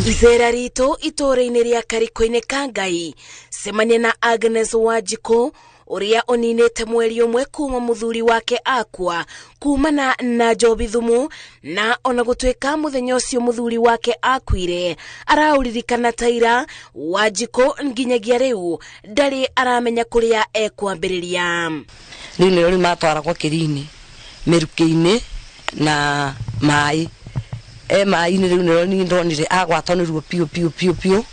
Icera ritũ itũũra-inĩ rĩa Kariko-inĩ ka Ngai, cemania na Agnes Wanjikũ ũrĩa ũninĩte mweri ũmwe kuma mũthuri wake akua kumana na njobi thumu, na ona gũtuĩka mũthenya ũcio mũthuri wake akuire araũririkana taira. Wanjikũ nginyagia rĩu ndarĩ aramenya kũrĩa ekwambĩrĩria. Rĩu nĩrĩo rĩu matwaragwo kĩrini mĩrukĩ-inĩ na maĩ e maĩ-inĩ. Rĩu nĩrĩo niĩ ndonire agwatwo nĩ ruo piũ piũ piũ piũ,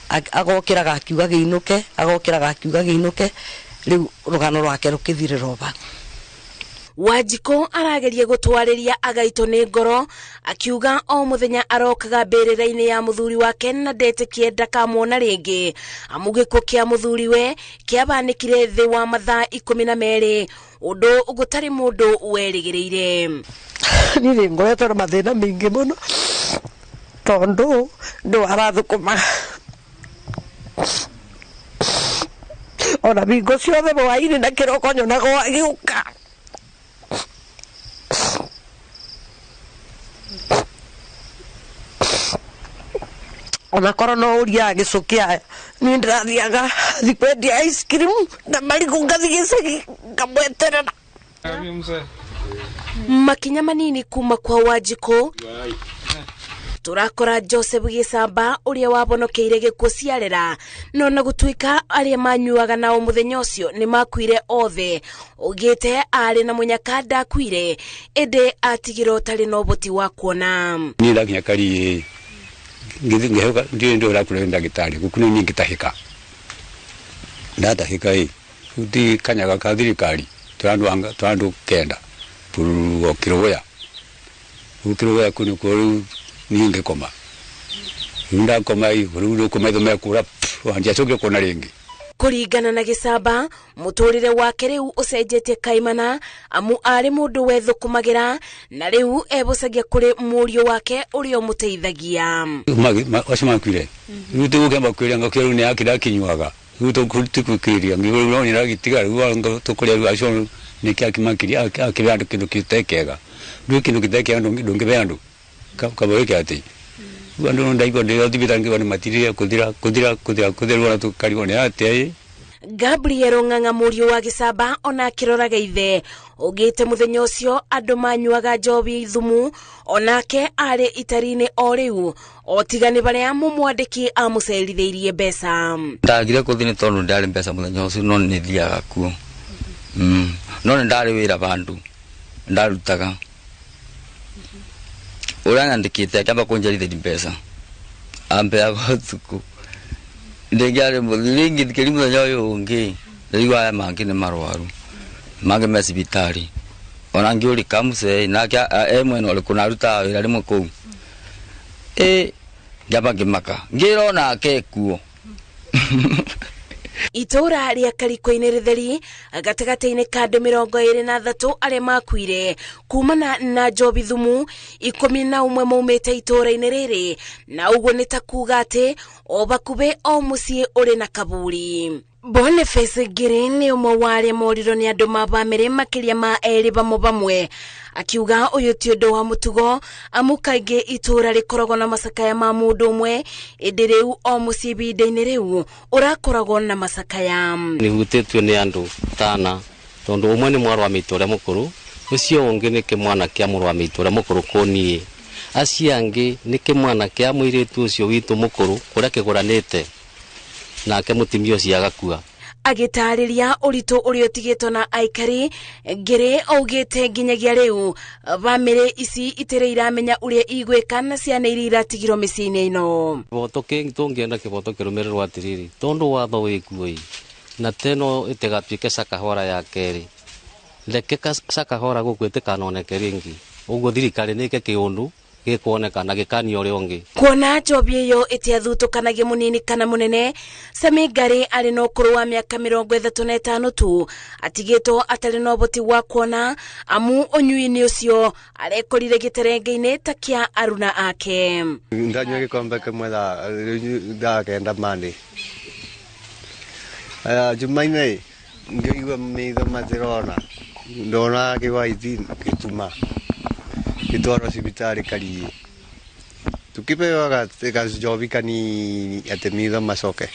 agokĩraga akiuga gĩinũke, agokĩraga akiuga gĩinũke. Rĩu rũgano rwake rũkĩthirĩra o hau. Wanjikũ arageria gũtwarĩria agaitwo nĩ ngoro, akiuga o mũthenya arokaga mbĩrĩra-inĩ ya mũthuri wake na ndetĩkie ndakamuona rĩngĩ, amu gĩkuũ kĩa mũthuriwe kĩabanĩkire thĩ wa mathaa 12, ũndũ gũtarĩ mũndũ werĩgĩrĩire. Niĩ nĩ ngoretwo na mathĩna maingĩ mũno tondũ ndũ arathũkũma ona bingo ciothe hwaĩ-inĩ na kĩroko nyonaga agĩũka. Ona korwo no ũria gĩcũkĩ aya, niĩ ndĩrathiaga thiĩ kwendia ice cream na marigũ, ngathiĩ gĩcagi ngamweterera. Makinya manini kuma kwa Wanjikũ turakora Joseph Gĩcamba ũrĩa wabonokeire gĩkuũ ciarera, no na gũtuĩka arĩa manyuaga nao mũthenya ũcio nĩ makuire othe, ugĩte arĩ na mũnyaka ndakuire, ĩndĩ atigirwo ũtarĩ na ũhoti wa kuona. Niĩ ndakinya kari ngĩthiĩ ngĩhũka, ndiũĩ ndĩ ũrakũrĩ ndagĩtarĩ gũkũ nĩ niĩ ngĩtahĩka, ndatahĩka ĩ ti kanyaga ka thirikari tũrandũ kenda pururu o kĩrũya rĩu, kĩrũya kũu nĩkuo rĩu niĩ ngĩkoma. Rĩu ndakoma ĩ rĩu rĩu maitho mekũra, ndiacokire kuona rĩngĩ. Kũringana na Gĩcamba, mũtũrĩre wake rĩu ũcenjetie kaimana, amu arĩ mũndũ wethũkũmagĩra na rĩu ebũcagia kũrĩ mũriũ wake ũrĩa ũmũteithagia. Acio makuire rĩu tũgũkĩamba kwĩra ngakĩra rĩu nĩ akĩra akinyuaga rĩu tũkũkĩrĩria rĩu no nĩragĩtiga rĩu tũkũrĩa rĩu acio nĩkĩ akĩmakiria akĩrĩa andũ kĩndũ gĩtekega rĩu kĩndũ gĩtekega ndũngĩbe andũ kaba wĩke atĩ rĩu andũ ndaigua ndĩrĩa thibitarĩ ngĩigua nĩ matirire kũthira kũthira kũthira kũthira rĩu ona tũkarigwo nĩ atĩa ĩ. Gabriel Ng'ang'a mũriũ wa Gĩcamba ona akĩroraga ithe ũgĩte mũthenya ũcio andũ manyuaga njobi thumu, onake arĩ itari-inĩ o rĩu o tiga nĩ barĩa mũmwandĩki amũcerithĩirie mbeca. Ndagire kũthiĩ nĩ tondũ ndarĩ mbeca mũthenya ũcio, no nĩ thiaga kuo. No nĩ ndarĩ wĩra bandũ ndarutaga ũrĩa nyandĩkĩte akĩamba kũnjerithĩria mbeca ambeaga ũtukũ ndĩngĩarĩ mũthi rĩngĩ thikĩri mũthenya ũyũ ũngĩ rĩu aya mangĩ nĩ marwaru mangĩ me thibitarĩ ona ngĩũrĩka mũcee nake e mwena ũrĩkũ na arutaga wĩra rĩmwe kũu ĩ ngĩamba ngĩmaka ngĩra onake kuo. Itũũra rĩa Kariko-inĩ rĩtheri gatagatĩ-inĩ ka andũ 23 arĩa makuire kumana na njobi thumu, 11 maumĩte itũũra-inĩ rĩrĩ, na ũguo nĩ ta kuga atĩ o bakubĩ o mũciĩ ũrĩ na kaburi. Boniface Ngiri nĩ ũmwe wa arĩa morirwo nĩ andũ ma bamĩrĩ makĩria ma erĩ bamwe bamwe, akiuga ũyũ ti ũndũ wa mũtugo, amu kaingĩ itũũra rĩkoragwo na macakaya ma mũndũ ũmwe, ĩndĩ rĩu o mũciĩ ihinda-inĩ rĩu ũrakoragwo na macakaya. Nĩhutĩtio nĩ andũ tana tondũ ũmwe nĩ mwarĩ wa maitũ ũrĩa mũkũrũ, ũcio ũngĩ nĩ kĩmwana kĩa mũrũ wa maitũ ũrĩa mũkũrũ kũniĩ, acio angĩ nĩ kĩmwana kĩa mũirĩtu ũcio witũ mũkũrũ kũrĩa kĩgũranĩte nake mũtumia ũcio agakua. Agĩtarĩria ũritũ ũrĩa ũtigĩtwo na aikari, Ngiri augĩte nginyagia rĩu bamĩrĩ ici itirĩ iramenya ũrĩa igwĩka na ciana iria iratigirwo mĩciĩ-inĩ ĩno. Kĩboto kĩngĩ tũngĩenda kĩboto kĩrũmĩrĩrwo atĩrĩrĩ, tondũ watho wĩkuo ĩ na teno ĩtigatuĩke cakahora ya kerĩ, reke cakahora gũkũ ĩtikanoneke rĩngĩ, ũguo thirikari nĩ ĩke kĩũndũ gĩkuoneka na gĩkania ũrĩa ũngĩ. Kuona njobi ĩyo ĩtiathutũkanagia mũnini kana mũnene, Sami Ngari arĩ na ũkũrũ wa mĩaka 35 tu, atigĩtwo atarĩ na ũhoti wa kuona, amu ũnyui-inĩ ũcio arekorire gĩterenge-inĩ ta kĩa aruna ake. Ndanyua gĩkombe kĩmwe thaa 9 mani. Aya, Jumaine ngĩigua maitho matirona, ndona kĩwaiti gĩtuma gĩtwarwo thibitarĩ Kariĩ. Tukipewa gajobi kanini ati mitho macoke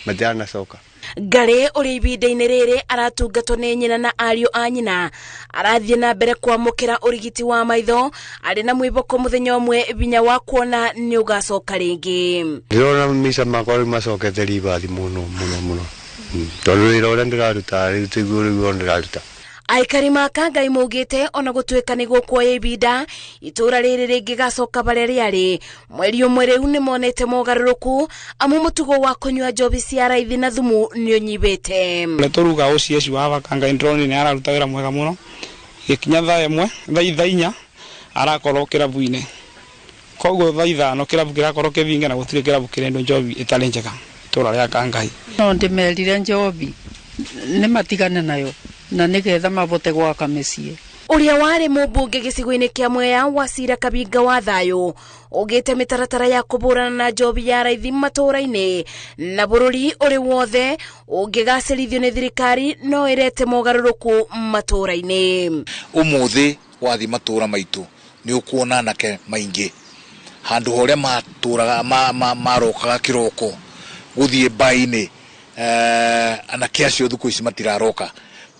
matanacoka. Ngarĩ ũrĩa ibinda-inĩ rĩrĩ aratungatwo nĩ nyina na ariũ a nyina arathiĩ na mbere kwamũkĩra ũrigiti wa maitho arĩ na mwĩhoko mũthenya ũmwe binya wa kuona nĩ ũgacoka rĩngĩ. Ndĩrona maica makwa rĩu macokete ribathi mũno mũno mũno, tondũ wĩra ũrĩa ndĩraruta rĩu tiguo rĩu ndĩraruta. Aikari ma Kangai maugĩte ona gũtuĩka nĩ gũkuoya ibinda itũra rĩrĩ rĩngĩgacoka barĩa rĩarĩ mweri ũmwe rĩu nĩ monete mogarũrũku amu mũtugo wa kũnyua njobi cia raithi na thumu nĩ ũnyibĩte. Ũrĩa tũruga OCS wa Kangai ndĩronire nĩ araruta wĩra mwega mũno, gĩkinya thaa ĩmwe thaa inya arakorwo kĩrabu-inĩ, koguo thaa ithano kĩrabu kĩrakorwo kĩthinge na gũtirĩ kĩrabu kĩrendwo njobi ĩtarĩ njega itũra rĩa Kangai. No ndĩmerire njobi nĩ matigane nayo na nigetha mabote gwaka mĩciĩ. Ũrĩa warĩ mũmbunge gĩcigo-inĩ kĩa Mwea Wasira Kabinga wa Thayũ ũgĩte mĩtaratara ya kũbũrana na njobi ya raithi matũũra-inĩ na bũrũri ũrĩ wothe ũngĩgacĩrithio nĩ thirikari no ĩrete mogarũrũku matũũra-inĩ. Ũmũthĩ wathi matũũra maitũ nĩ ũkuona anake maingĩ handũ horĩa matũũraga marokaga kĩroko gũthiĩ mbainĩ, anake acio thikũ ici matiraroka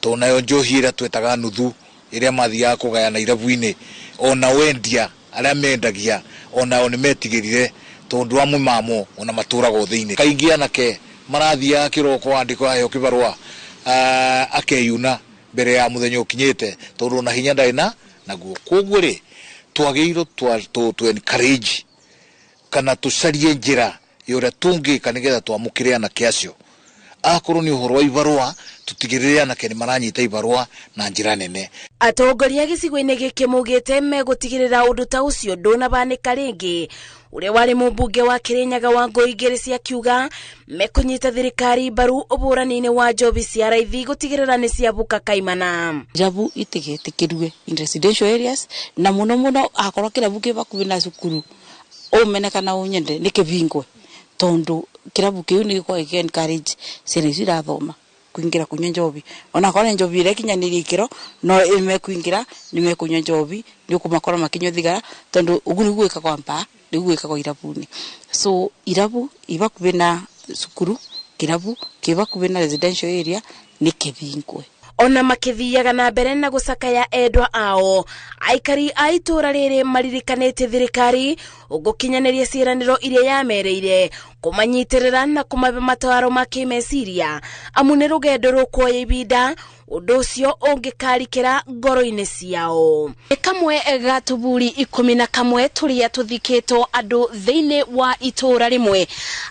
tondũ nayo njohi ĩrĩa twetaga nuthu ĩrĩa mathiaga kũgayana irabu-inĩ ona wendia arĩa mendagia onao nĩ metigĩrire tondũ amwe mamo ona matũragwo thĩinĩ. Kaingĩ anake marathiaga kĩroko andĩko aheo kĩbarũa akeyuna mbere ya mũthenya ũkinyĩte tondũ ona hinya ndarĩ na naguo. Koguo rĩ twagĩrĩirwo tũ encourage kana tũcarie njĩra ya ũrĩa tũngĩka nĩgetha twamũkĩre anake acio. Akorwo nĩ ũhoro wa ibarũa tũtigĩrĩre anake nĩ maranyita ibarũa na njĩra nene. Atongoria gĩcigo-inĩ gĩkĩ maugĩte megũtigĩrĩra ũndũ ta ũcio ndũnabanĩka rĩngĩ. Ũrĩa warĩ mũmbunge wa Kĩrĩnyaga wa Ngũi igĩrĩ cia kiuga mekũnyita thirikari mbaru ũbũrani-inĩ wa njobi cia raithi gũtigĩrĩra nĩ ciabuka kaimana. Irabu itigetĩkĩrue in residential areas na mũno mũno akorwo kĩrabu kĩ bakuhĩ na cukuru ũmene kana ũnyende nĩ kĩbingwe tondu kĩrabu kĩu nĩ gĩkoragwo gĩkĩ encourage ciana icio irathoma kuingira kunywa njobi ona korwo njobi ĩrĩa ĩkinyanĩirie ikĩro no ĩmekuingira nĩ mekunywa njobi nĩ ũkũmakora makĩnyua thigara tondu ũguo nĩguo gwĩkagwo mbaa nĩguo gwĩkagwo irabu-inĩ. So irabu ibakuhĩ na cukuru kĩrabu kĩ bakuhĩ na residential area nĩ kĩbingwe. Ona makĩthiaga na mbere na gũcakaya endwa ao aikari a itũũra rĩrĩ maririkanĩte thirikari ũgũkinyanĩria ciĩranĩro iria yamereire kũmanyitĩrĩra na kũmahe mataro ma kĩmeciria amu nĩ rũgendo rũkuoya ibinda ũndũ ũcio ũngĩkarikĩra ngoro-inĩ ciao. Nĩ kamwe ga tũburi 11 tũrĩa tũthikĩtwo andũ thĩinĩ wa itũũra rĩmwe.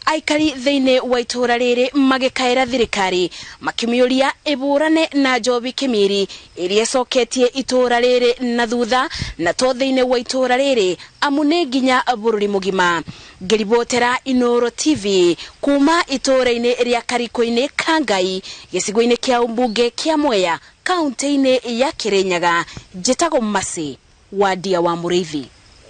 Aikari thĩinĩ wa itũũra rĩrĩ magĩkaĩra thirikari makĩmĩũria ĩbũrane na njobi kĩmiri ĩrĩa ĩcoketie itũũra rĩrĩ na thutha na to thĩinĩ wa itũũra rĩrĩ amu nĩ nginya bũrũri mũgima. Ngĩribotera Inooro TV kuma itũũra-inĩ rĩa Karikũ-inĩ Kangai gĩcigo-inĩ kĩa ũmbunge kĩa Mwea kaunti-inĩ ya Kĩrĩnyaga, njĩtagwo Mercy Wandia wa Mũrĩithi.